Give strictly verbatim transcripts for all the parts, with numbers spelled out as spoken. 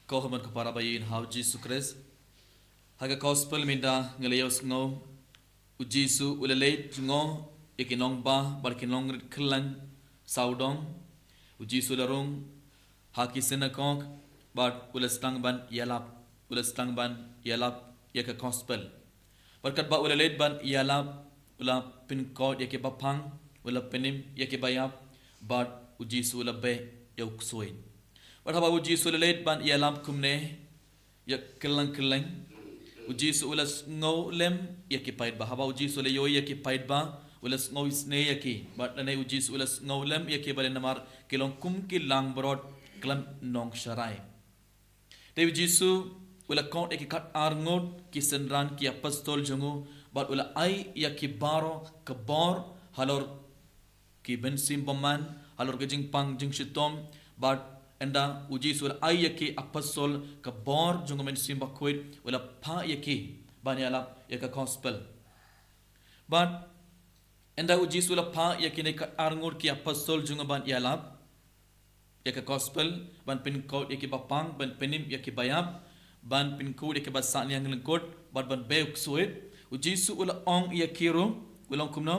Ko khmut ko para ba ïeit ha u Jisu Khrist. Ha ka gospel mynta ngi la ïohsngew, u Jisu u la leit jngoh ïa ki nongbah bad ki nongrit khylleng sawdong. U Jisu u la rung ha ki synagog bad u la sdang ban ïalap, u la sdang ban ïalap ïa ka gospel. Bad katba u la leit ban ïalap, u la pynkoit ïa ki baphang, u la pynim ïa ki baïap, bad u Jisu u la beh ïa u ksuid. Bad haba u Jisu u la leit ban ïalap kumne ïa khylleng khylleng, u Jisu u la sngewlem ïa ki paidbah. Haba u Jisu u la ïohi ïa ki paidbah, u la sngewsynei ïa ki. Bad lane u Jisu u la sngewlem ïa ki, balei namar ki long kum ki langbrot khlem nongsharai. Te u Jisu u la khot ïa ki khatar ngut ki synran ki apostol jong u, bad u la ai ïa ki baroh ka bor halor ki mynsiem bymman, halor ka jingpang jingshitom. Bad ynda u Jisu u la ai ïa ki apostol ka bor jong u Mynsiem Bakhuid, u la phah ïa ki ban ïalap ïa ka gospel. Bad ynda u Jisu u la phah ïa kine khatar ngut ki apostol jong u ban ïalap ïa ka gospel, ban pynkoit ïa ki baphang, ban pynim ïa ki baïap, ban pynkoit ïa ki basahniang lyngkot, bad ban beh u ksuid, u Jisu u la ong ïa ki ruh, u la ong kumno?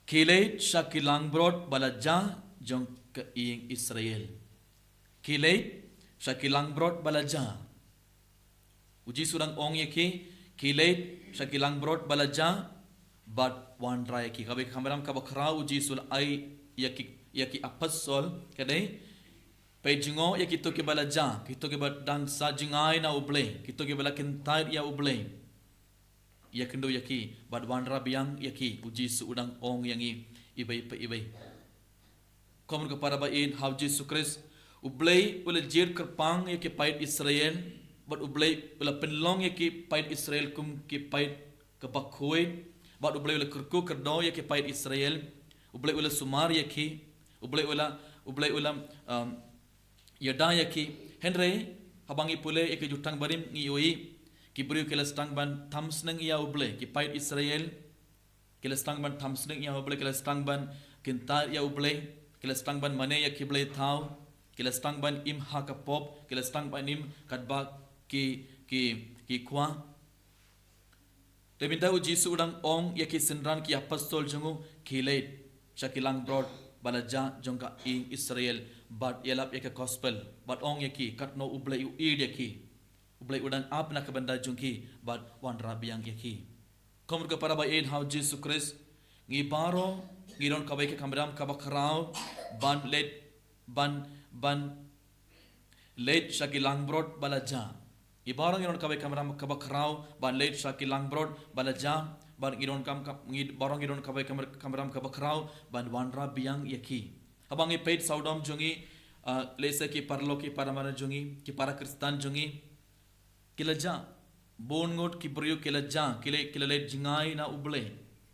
Khie leit sha ki langbrot ba la jia jong ka ïing Israel. Khie leit sha ki langbrot ba la jia. U Jisu u dang ong ïa ki, khie leit sha ki langbrot ba la jia, bad wanrah ïa ki. Kawei ka kamram kaba khraw u Jisu u la ai ïa ki, ïa ki apostol, ka dei, peit jngoh ïa kito kiba la jia, kito kiba dang sah jngai na U Blei, kito kiba la kyntait ïa U Blei. Ïakynduh ïa ki, bad wanrah biang ïa ki, u Jisu u dang ong ïa ngi iwei pa iwei. Ko khmut ko para ba ïeit ha u Jisu Khrist, U Blei u la jied kyrpang ïa ki paid Israel, bad U Blei u la pynlong ïa ki paid Israel kum ki paid kaba khuid, bad U Blei u la kyrkhu kyrdoh ïa ki paid Israel, U Blei u la sumar ïa ki, U Blei u la, U Blei u la, um, ïada ïa ki. Hynrei haba ngi pule ïa ki Jutang Barim ngi ïohi, ki briew ki la sdang ban tham sneng ïa U Blei, ki paid Israel, ki la sdang ban tham sneng ïa U Blei, ki la sdang ban kyntait ïa U Blei, ki la sdang ban mane ïa ki blei thaw, ki la sdang ban im ha ka pop, ki la sdang ban im katba ki, ki, ki kwah. Te mynta u Jisu u dang ong ïa ki synran ki apostol jong u, khie leit sha ki langbrot ba la jia jong ka ïing Israel, bad ïalap ïa ka gospel, bad ong ïa ki katno U Blei u ïeit ïa ki. U Blei u dang ap na ka bynta jong ki, bad wanrah biang ïa ki. Ko khmut ko para ba ïeit ha u Jisu Khrist, ngi baroh ngi don kawei ka kamram kaba khraw ban leit, ban, ban leit sha ki langbrot ba la jia. Ngi baroh ngi don kawei ka kamram kaba khraw ban leit sha ki langbrot ba la jia, bad ngi don kam, kam, ngi baroh ngi don kawei ka kamr-, kamram kaba khraw ban wanrah biang ïa ki. Haba ngi peit sawdong jong ngi, ah, lehse ki paralok, ki para marjan jong ngi, ki para Khristan jong ngi, ki la jia. Bun ngut ki briew ki la jia, ki la, ki la leit jngai na U Blei.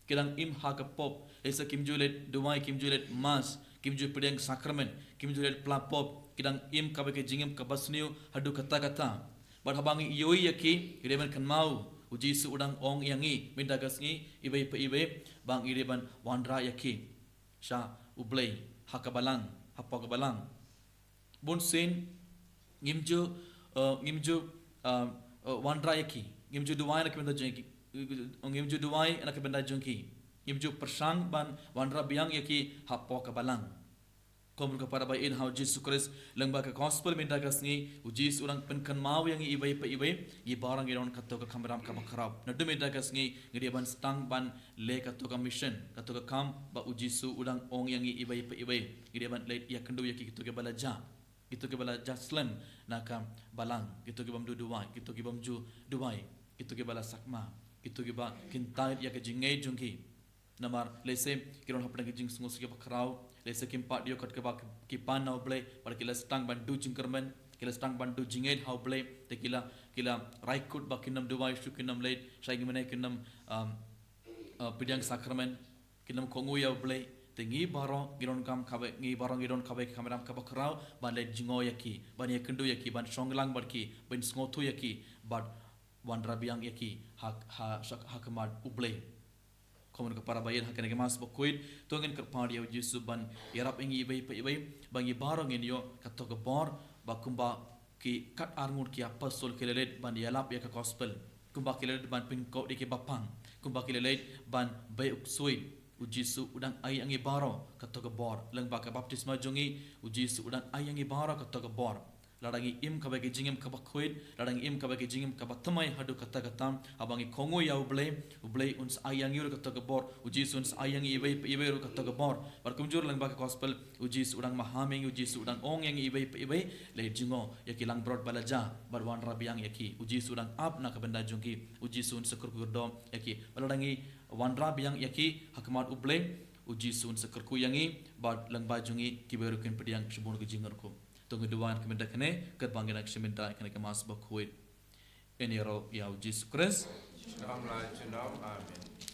Ki dang im ha ka pop, lehse kim ju leit duwai, kim ju leit mass, kim ju pdiang sakramen, kim ju leit pla pop, ki dang im kawei ka jingim kaba sniew haduh katta katta. Bad haba ngi ïohi ïa ki, ngi dei ban kynmaw, u Jisu u dang ong ïa ngi mynta ka sngi, iwei pa iwei, ba ngi dei ban wanrah ïa ki sha U Blei ha ka balang, hapoh ka balang. Bun sien ngim ju, eh, ngim ju, eh, eh, wanrah ïa ki, ngim ju duwai na ka bynta jong ki, ngim ju duwai na ka bynta jong ki, ngim ju pyrshang ban wanrah biang ïa ki hapoh ka balang. Ko khmut ko para ba ïeit ha u Jisu Khrist, lyngba ka gospel mynta ka sngi, u Jisu u dang pynkynmaw ïa ngi iwei pa iwei, ngi baroh ngi don kato ka kamram kaba khraw. Naduh mynta ka sngi ngi dei ban sdang ban leh kato ka mission, kato ka kam ba u Jisu u dang ong ïa ngi iwei pa iwei. Ngi dei ban leit ïakynduh ïa ki, kito kiba la jia, kito kiba la jia slem na ka balang, kito ki bym ju duwai, kito ki bym ju duwai, kito kiba la sakma, kito kiba kyntait ïa ka jingngeit jong ki. Namar lehse ki don hapdeng ka jingsngewsih kaba khraw, lehse kim pat ïoh kat kaba ki pan na U Blei, bad ki la sdang ban duh jingkyrmen, ki la sdang ban duh jingngeit ha U Blei, te ki la, ki la rai kut ba kin ym duwai shuh, kin ym leit sha ïingmane, kin ym, um, uh, pdiang sakramen, kin ym kohnguh ïa U Blei. Te ngi baroh ngi don kam kawei, ngi baroh ngi don kawei ka kamram kaba khraw ban leit jngoh ïa ki, ban ïakynduh ïa ki, ban shong lang bad ki, ban sngewthuh ïa ki, bad wanrah biang ïa ki ha, ha, ha khmat U Blei. Ko khmut ko para ba ïeit, ha kane ka Mass bakhuid, to ngin kyrpad ïa u Jisu ban ïarap ïa ngi iwei pa iwei, ba ngi baroh ngin ïoh kato ka bor ba kumba ki kat arngut ki apostol ki la leit ban ïalap ïa ka gospel, kumba ki la leit ban pynkut ïa ki bapang, kumba ki la leit ban beh u ksuid, u Jisu u dang ai ïa ngi baroh kato ka bor. Lyngba ka baptisma jong ngi, u Jisu u dang ai ïa ngi baroh kato ka bor. Lada ngi im kaba ki jingim kaba khuid, lada ngi im kaba ki jingim kaba thymmai haduh katta katta, haba ngi kohnguh ïa U Blei, U Blei un sa ai ïa ngi ruh kato ka bor, u Jisu un sa ai ïa ngi iwei pa iwei ruh kato ka bor. Bad kumjuh lyngba ka gospel, u Jisu u dang maham ïa ngi, u Jisu u dang ong ïa ngi iwei pa iwei, leit jngoh ïa ki langbrot ba la jah, bad wanrah biang ïa ki. U Jisu u dang ap na ka bynta jong ki, u Jisu un sa kyrkhu kyrdoh ïa ki. Bad lada ngi wanrah biang ïa ki ha khmat U Blei, u Jisu un sa kyrkhu ïa ngi, bad lyngba jong ngi kiwei ruh kin pdiang shibun ki jingkyrkhu. To ngi duwai na ka bynta kane, katba ngi nang shim bynta ïa kane ka Mass bakhuid. Ïaroh ïa u Jisu Khrist. Junom la junom. Amen.